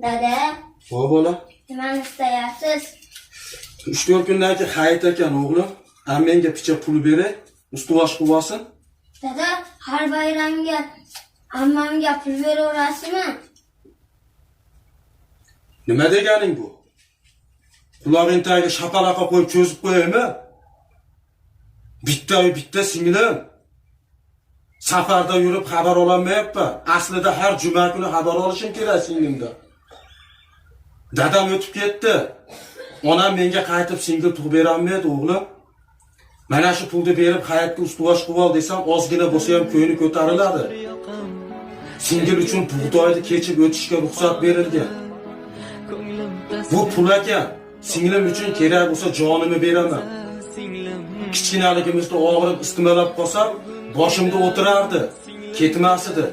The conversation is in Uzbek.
Dada, Ho bola. Nimani istayapsiz? 3-4 kundan keyin hayit ekan o'g'lim. Menga picha pul beray, ustuvosh qilib olsin. Dada, har bayramga ammamga pul beraverasizmi? Nima deganing bu? Qulog'ing tagiga shapaloqqa qo'yib cho'zib qo'yaymi? Bitta bitta singlim. Safarda yurib xabar ololmayapman. Aslida har juma kuni xabar olishim kerak singlimdan. Dadam o'tib ketdi. Onam menga qaytib singil tug'ib berolmaydi o'g'lim. Mana shu pulni berib hayotga ustuvosh qilib ol desam, ozgina bo'lsa ham ko'ngli ko'tariladi. Singil uchun bug'doyni kechib o'tishga ruxsat berilgan. Bu pul ekan. Singlim uchun kerak bo'lsa jonimni beraman. Kichkinaligimizda og'rib istimalab qolsam, boshimda o'tirardi, ketmas edi.